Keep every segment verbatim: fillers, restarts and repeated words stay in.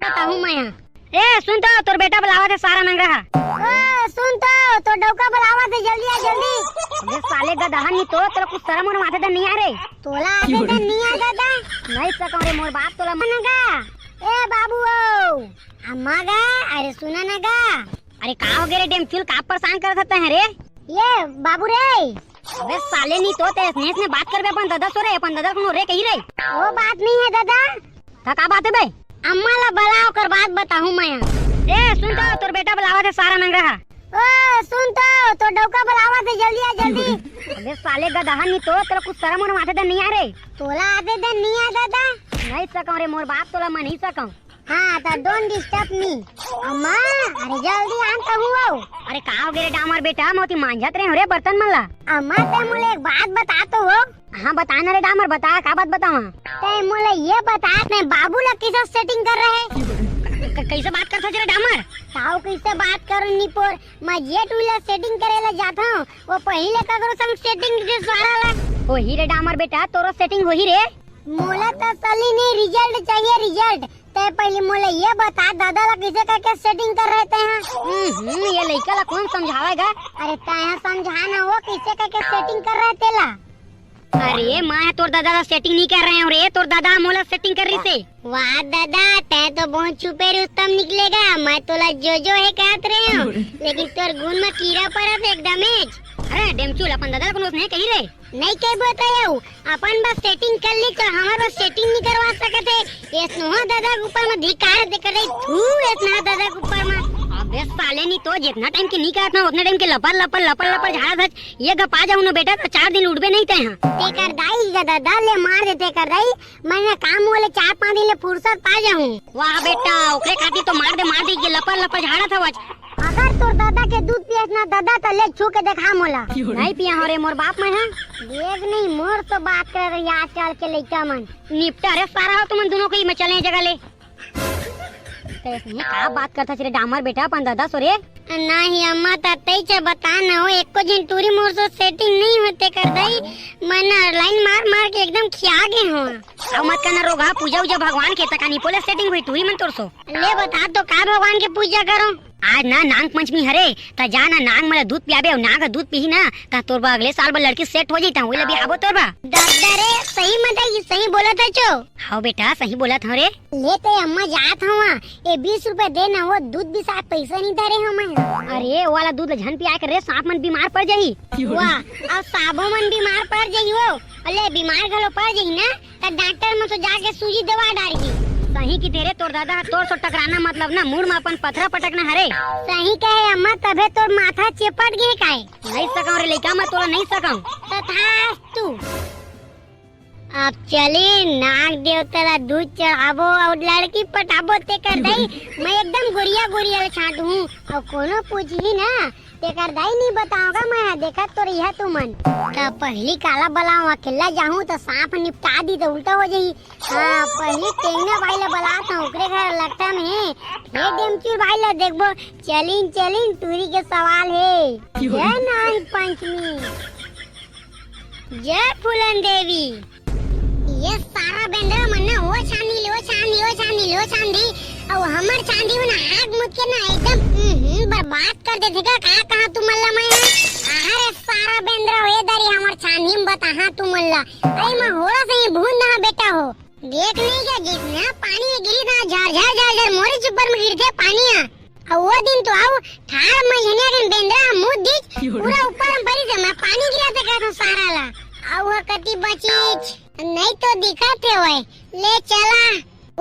कहूँ मैं हा। ए, सुन तो, तोर बेटा बुलावत हे सारा नंगरा हा। ओ, सुन तो, तोर डौका बुलावत हे, जल्दी आ, जल्दी। अबे साले गदहा नी तो, तोला कुछ शरम वरम आथे त नहीं आ रे? तोला आथे त नहीं आ दादा? नहीं सकौं रे मोर बाप तोला। मन गा, ए बाबू ओ, अम्मा गा, अरे सुना ना गा। अरे का हो गे रे डेमचुल, का परेशान करत हस तैं रे? ये बाबू रे। अबे साले नी तो, तैं अइसने अइसने बात करबे अपन ददा सो रे, अपन ददा कोनो रे कही रे। वो बात नहीं है दादा। त का बात हे बे? अम्मा ला बला, ओकर बाद बताहूँ मैं। ए, सुन तो, तोर बेटा बुलावत हे सारा नंगरा हा। ओ, सुन तो, तोर डौका बुलावत हे, जल्दी आ, जल्दी। अबे साले गदहा नी तो, तोला कुछ शरम वरम आथे त नहीं आ रे? तोला आथे त नहीं आ दादा? नहीं सकौं रे मोर बाप, तोला मैं नहीं सकौं। हाँ, त don't disturb me। अम्मा, अरे जल्दी आन त हुआ। अरे का हो गे रे डामर बेटा, मैं ओती मांजत रहे हूँ रे बर्तन मन ला। अम्मा, तैं मोला एक बात बता तो हो। हाँ, बता ना रे डामर, बता, का बात बतावां? तैं मोला ये बता, तैं बाबू ला किसे setting कर रहे? क-, कइसे बात करथस रे डामर? ताऊ कइसे बात करो निपोर, मैं जे टूरी ला setting करे ला जात हूँ, वो पहिले ककरो संग setting के सारा ला। ओ ही रे डामर बेटा, तोरो setting होही रे। मोला त सली नहीं, result चाहिए, result। तैं पहिले मोला ये बता, दादा ला कइसे करके setting कर रहे तैं हा? हम्म, हम्म, ये लइका ला कौन समझावेगा? अरे तैं हा समझा ना वो, कइसे करके setting कर रहे तेला? अरे मैं तोर दादा ला setting नहीं कर रहे हूँ रे, तोर दादा मोला setting कर रहिसे। वाह दादा, तैं तो बहुत छुपे रुस्तम निकलेगा। मैं तोला जो जो हे कहत रहे हूँ, लेकिन तोर गुन में कीड़ा परत हे एकदमेच। अरे डेमचुल, अपन दादा ला कोनो नहीं कही रे। नहीं कहिबो त यऊ, अपन बस setting कर ली त हमर बस setting नहीं करवा सकत हे। अइसनहा दादा के ऊपर में धिक्कार हे तेकर दाई, थू, अइसनहा दादा के ऊपर में। अबे साले नी तो, जितना time के नहीं कहत ना, उतने time के लपर लपर लपर लपर झाड़त हस। ये गपा जाहूँ ना बेटा, त चार दिन उठबे नहीं तैं हा। तेकर दाई का दादा ले मार दे तेकर दाई, मैं हा काम वाले चार पाँच दिन ले फुर्सत पा जाहूँ। वाह बेटा, ओकरे खातिर तो मार दे, मार दे, ये लपर लपर झाड़त हवस। अगर तोर दादा के दूध पियस ना दादा, त ले छू के देखा मोला। नहीं पिया हूँ रे मोर बाप मैं हा। देख नहीं, मोर से बात कर रही आजकल के लइका मन। निपटा रे सारा हो तुमन दोनों को, मैं चले जगह ले। तैं अइसने का बात करथस रे डामर बेटा अपन दादा सो रे? नहीं अम्मा, त तैं च बता ना हो, एको झन टूरी मोर सो setting नहीं होय तेकर दाई, मैं ना line मार मार के एकदम खिया गे हूँ। अब मत करना रोगहा, पूजा उजा भगवान के, तका निपोर ले setting होही टूरी मन तोर सो। ले बता तो का भगवान के पूजा करो? आज ना नांग पंचमी हरे, त जा ना नांग मन ला दूध पियाबे, अउ नांग ह दूध पीही ना, त तोर बर अगले साल बर लड़की set हो जाही, त वही ला बिहाबो तोर बर। दादा रे, सही में दाई, सही बोलत हस चो। हव बेटा, सही बोलत हव रे। ले तैं अम्मा जात हवा, ये बीस रुपया दे ना, वो दूध बिसाय पैसा नहीं धरे हव मैं। अरे, वो वाला दूध ला झन पियाय कर रे, सांप मन बीमार पड़ जाही। वाह, अब सांपो मन बीमार पड़ जाही वो। अले बीमार घलो पड़ जाही ना, त डॉक्टर मन तो जाके सूजी दवा डारही। सही कहिथे रे तोर दादा ह, तोर सो टकराना मतलब ना मुड़ म अपन पथरा पटकना हरे। सही कहे अम्मा, तभे तोर माथा चेपट गे काय। नहीं सकौं रे लइका, मैं तोला नहीं सकौं। तथास्तु। अब चले नाग देवता ला दूध चढ़ाबो अउ लड़की पटाबो तेकर दाई, मैं एकदम गोरिया गोरिया ला छांटहूँ। अउ कोनो पूछही ना, तेकर दाई नहीं बतावं गा मैं हा, देखत तो रहिहा तुमन। त पहिली काला बलावं, अकेल्ला जाहूँ त सांप निपटा दिही त उल्टा हो जाही। हाँ, पहिली टेंगना भाई ला बलात हूँ, ओकरे घर लकटा में हे। फेर डेमचुल भाई ला देखबो, चलिन चलिन टूरी के सवाल हे। जय नाग पंचमी, जय फूलन देवी। ये सारा बेंदरा मन ना ओ छांदी ले, ओ छांदी, ओ छांदी ले, ओ छांदी। अउ हमर छांदी मन हाथ मुत के ना एकदम, हम्म, बर्बाद कर देथे का, का कहा तुमन ला मैं? आहा रे सारा बेंदरा, ए दारी हमर छांदी म बताहा तुमन ला। अरे मैं होरा से ही भून दहा बेटा हो। देख नहीं क्या, जितना पानी गिरी था, झर झर झर झर मोरे ऊपर में गिरथे पानी हा। अउ वो दिन तो अउ ठाड़ मझनिया के बेंदरा मुद दीच, पूरा ऊपर में परी से मैं पानी गिरा ते कहत हूँ सारा ला। अउ वो कति बचीच, नहीं तो दिखत हे वय। ले चला,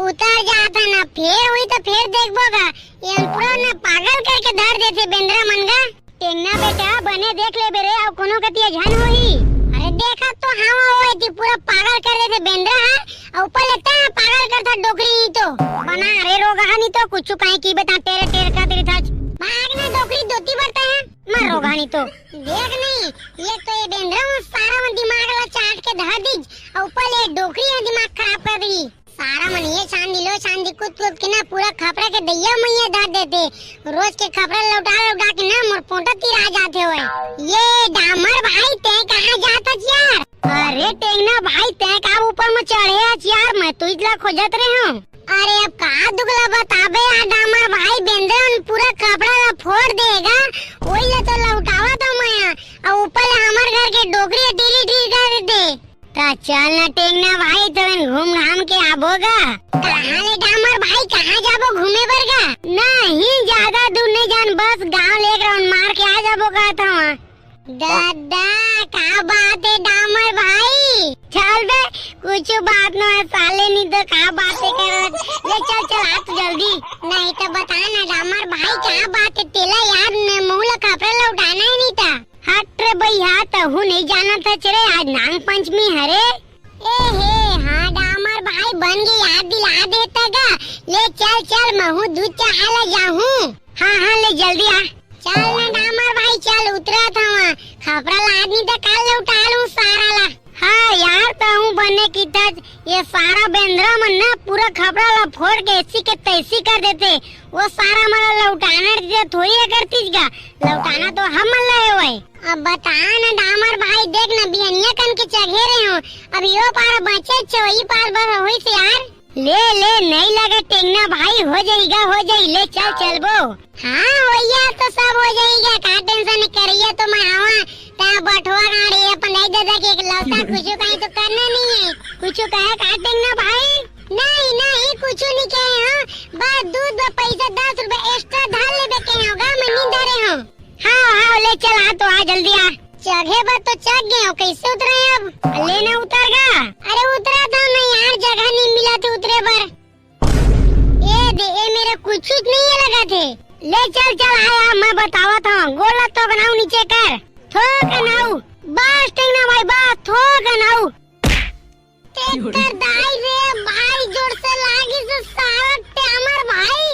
उतर जात हे ना, फेर हुई तो फेर देखबो गा। ये पूरा ना पागल करके धर देथे बेंदरा मन गा। टेंगना बेटा, बने देख लेबे रे, अउ कोनो कतिया झन होही। अरे देखत तो हवा होय ती पूरा पागल कर देथे बेंदरा हा, अउ ऊपर ले तैं पागल करथा डोकरी नी तो। बना रे रोगहा नी तो, कुछु काहे की बता टेरे टेर का तेरे थाच। भाग ना डोकरी दोती बरता है, मर रोगहा नी तो। देख नहीं, ये तो ये बेंदरा मन सारा मन दिमाग ला चाट के धर दीच, अउ ऊपर ले डोकरी हा दिमाग खराब कर दी। सारा मन ये छांदी लो छांदी कूद कूद के ना पूरा खपरा के दइया मइया धर देथे। रोज के खपरा लौटा लौटा के ना मोर पोंटा तिरा जाथे होय। ये डामर भाई, तैं कहाँ जात हच यार? अरे टेंगना भाई, तैं का ऊपर में चढ़े हच यार? मैं तो इतला खोजत रहे हूँ। अरे अब का दुख ला बताबे यार, डामर भाई, बेंदरा मन पूरा खपरा ला फोड़ देगा, वही ला तो लौटावत हंव मैं। अउ ऊपर ले हमर घर के डोकरी टीरी टीर कर दे। त चल न टेंगना भाई, थोरन घूम घाम के आबो गा। कहाँ ले डामर भाई, कहाँ जाबो घूमे बर गा? नहीं, ज्यादा दूर नहीं जान, बस गांव ले एक round मार के आ जाबो कहत हंव। दादा, का बात हे डामर भाई? चल बे, कुछु बात नोहे साले, नहीं तो का बातें करत। ले चल चल, आ तो जल्दी। नहीं तो बता ना डामर भाई, का बात हे? तेला यार, मैं मुंह ला खपरा लौटाना हे नहीं ता। हट रे भैया, तहू नहीं जानत हच रे, आज नांग पंचमी हरे। ए हे, हाँ डामर भाई, बन गे, याद दिला देता गा। ले चल चल, महू दूध चढ़ाय ला जाहूं। हाँ हाँ, ले जल्दी आ। चल ना डामर भाई, चल उतरत हंव। खपरा ला नहीं त काल लौटा लूं सारा ला। हाँ यार, तहू बने किथस, ये सारा बेंदरा मन ना पूरा खपरा ला फोड़ के ऐसी के तैसी कर देते। वो सारा मन ला लौटाना रहितिस त थोड़ी ए करतिस गा, लौटाना तो हमन ला हे वही। अब बता ना डामर भाई, देख ना बिहनिया कन के चघे रहे हंव, अब यो पार बचे छे, वही पार बस होइस यार। ले ले, नहीं लगे टेंगना भाई, हो जाही गा, हो जाही, ले चल चलबो। हाँ भैया, तो सब हो जाही गा, का tension करइया तो मैं हंव। ता बठवा गाड़ी अपन दाई ददा के इकलौता, कुछु कहीं तो करना नहीं हे। कुछु कहे का टेंगना भाई? नहीं नहीं, कुछु नहीं कहे हंव, बस दूध बर पैसा दस रुपया extra धर लेबे कहे हंव गा, मैं नहीं धरे हंव। हाँ हाँ, ले चल, आ तो आ, जल्दी आ। चघे बर तो चघ गे हंव, कैसे उतरे अब? ले ना उतर गा। अरे उतरत हंव ना यार, जगह नहीं मिलत हे उतरे बर। ए दे, ए मेर कुछु नहीं हे लगथे। ले चल चल, आ आ, मैं बतावत हंव, गोड़ ला तो बनाऊ नीचे कर, थोकन आऊ, बस टेंगना भाई, बस थोकन आऊ। तेकर दाई रे भाई, जोर से लागिस सारा डामर भाई।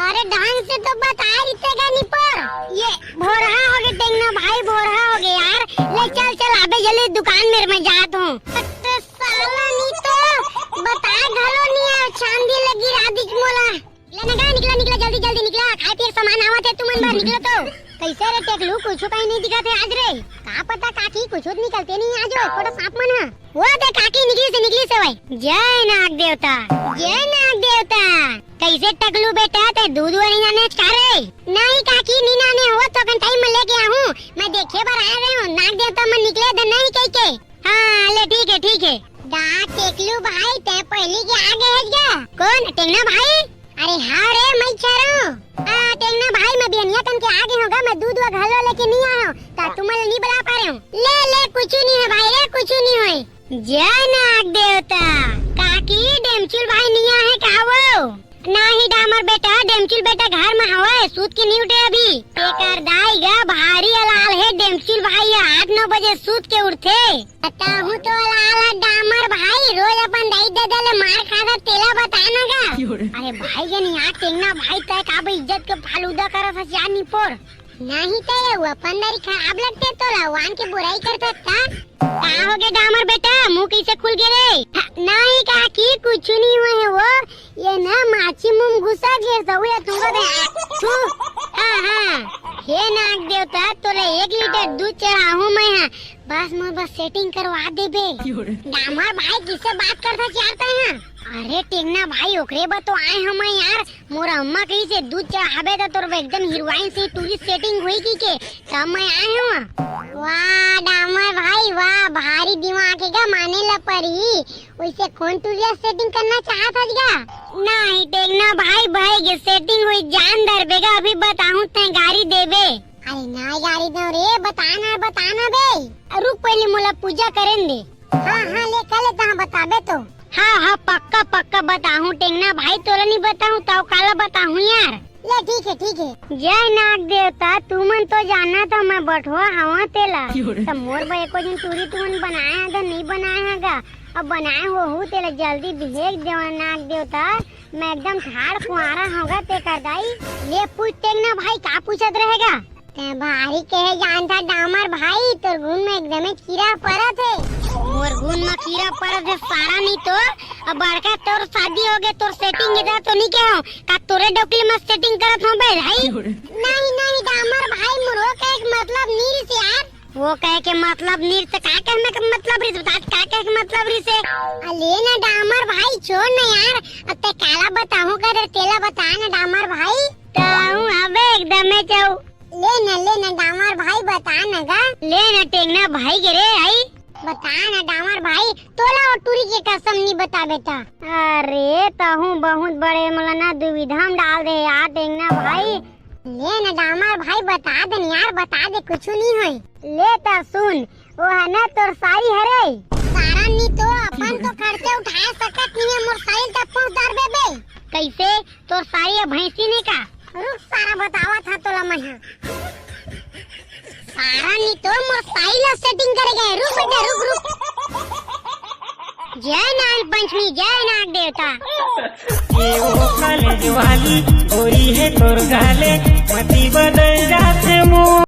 अरे ढंग से तो बता रहिते गा निपोर। ये भोरहा हो गे टेंगना भाई, भोरहा हो गे यार। ले चल चल, अबे जल्दी दुकान मेर मैं जात हंव। अरे साला नी तो बता घलो नी हे, चांदी लगी राधिक मोला। निकला ना गा, निकला निकला, जल्दी जल्दी निकला, खाए पिए के सामान आवत हे, तुमन बर निकलो तो। कैसे रे टेकलू, कुछु कहीं नहीं दिखत हे आज रे। का पता काकी, कुछु निकलते नहीं आज, एको ठो सांप मन ह। वो दे काकी, निकलिस हे, निकलिस हे वही। जय नाग देवता, जय नाग देवता। कैसे टकलू बेटा, ते दूध वाली जाने का रे? नहीं काकी, नहीं जाने हो, थोकन time में लेके आहूं, मैं देखे बर आय रहे हंव, नाग देवता मन निकले दे नहीं कह के। हाँ, ले ठीक हे, ठीक हे। गा टेकलू भाई, ते पहिली के आ गे हस गा। कोन? टेंगना भाई? अरे हाँ रे, मैं छरो। आ, टेंगना भाई, मैं बिहनिया कन के आ गे हंव गा, मैं दूध वा घलो लेके नहीं आय हंव, त तुमन ला नहीं बला पारे हंव। ले, ले, कुछु नहीं हे भाई रे, कुछु नहीं होय। जय नाग देवता। काकी, डेमचुल भाई नहीं आहे का वो? नाही डामर बेटा, डेमचुल बेटा घर में हवय, सूत के नहीं उठे अभी। तेकर दाई गा भारी अलाल हे, डेमचुल भाई ह आठ नौ बजे सूत के उठथे। बताहूं तो अलाल ह डामर भाई, रोज अपन दाई ददा ले मार खाता, तेला बता ना गा। अरे भाई के नहीं, आ टेंगना भाई, तय का बे इज्जत के फालूदा करत हस यार निपोर। नहीं तो ये वो पंदरी खराब लगथे तोला, वान के बुराई करथे का? का हो गे डामर बेटा, मुंह कैसे खुल गे रे? हा, नहीं काकी, कुछु नहीं होय हे वो, ये ना माछी मुंह में घुसा गे, सहुए तुमको दे। तू, हाँ, हाँ, हे नाग देवता, तोला एक लीटर दूध चढ़ाहूं मैं, हाँ, बस मोर बस setting करवा देबे। डामर भाई, किससे बात करथा यार तैं हा? अरे टेंगना भाई, ओकरे बर तो आय हंव मैं यार, मोर अम्मा कहिस हे दूध चढ़ाबे त तोर एकदम हीरोइन से टूरी setting होही कहिके, तब मैं आय हंव। वाह डामर भाई वाह, भारी दिमाग हे गा, माने ला परही। वैसे कोन टूरी setting करना चाहत हस गा? नहीं टेंगना भाई, भाई के setting होही, जान धरबे गा, अभी बताहूं तैं गारी देबे। अरे नहीं गारी दंव रे, बता ना, बता ना बे। रुक पहली मोला पूजा करेन दे। हाँ, हाँ, ले, कर ले, तहाँ बताबे तो। हाँ, हाँ, पक्का, पक्का बताहूँ, टेंगना भाई, तोला नहीं बताहूँ, तौ काला बताहूँ यार। ले, ठीक हे, ठीक हे। जय नाग देवता, तुमन तो जानथव मैं बठवा हवं तेला। क्यों रे? त मोर बर एको झन टूरी तुमन बनाए हा गा, नहीं बनाए हा गा? अब बनाए होहू तेला जल्दी भेज देवा नाग देवता, मैं एकदम ठाड़ कुंवारा हवं गा तेकर दाई। ले पूछ टेंगना भाई, का पूछत रहे गा? तैं भारी कहे जानथा डामर भाई, तोर गुन में एकदमे कीरा परत हे। मोर गुन में कीरा परत हे सारा, नहीं तो अब बड़का तोर शादी होगे, तोर setting इधर तो नहीं कहे हंव, का तोरे डोकली में setting करत हंव बे भाई? नहीं, नहीं डामर भाई, मोर वो कहे के मतलब नहीं रिहिस यार। वो कहे के मतलब नी रहिस त का कहे के मतलब रहिस? बता, का कहे के मतलब रहिस हे? अ, ले ना डामर भाई, छोड़ ना यार, अब ते काला बताहूँ का रे, तेला बता ना डामर भाई। तहूँ हबे एकदमे चौ। ले ना, ले ना डामर भाई, बता ना गा। ले ना टेंगना भाई के रे, आई। बता ना डामर भाई, तोला वो टूरी के कसम नी बताबे त। अरे, तहूँ बहुत बड़े मोला ना दुविधा में डाल दे यार टेंगना भाई। ले ना डामर भाई, बता दे न यार, बता दे, कुछु नी होय। ले त सुन, वो हे ना तोर सारी हरे। सारा नी तो अपन तो खर्चे उठाए सकत नी हे, मोर सारी त पूछ दर बेबे। कैसे? तोर सारी हे भैंसी नी का? रुक सारा बतावत हा तोला मैं हा। सारा नी तो मोर सारी ला setting करे गए। रुक बेटा, रुक, रुक। जय नाग पंचमी, जय नाग देवता। ए ओ कॉलेज वाली गोरी हे तोर गाले, मती बदल जाथे मोर।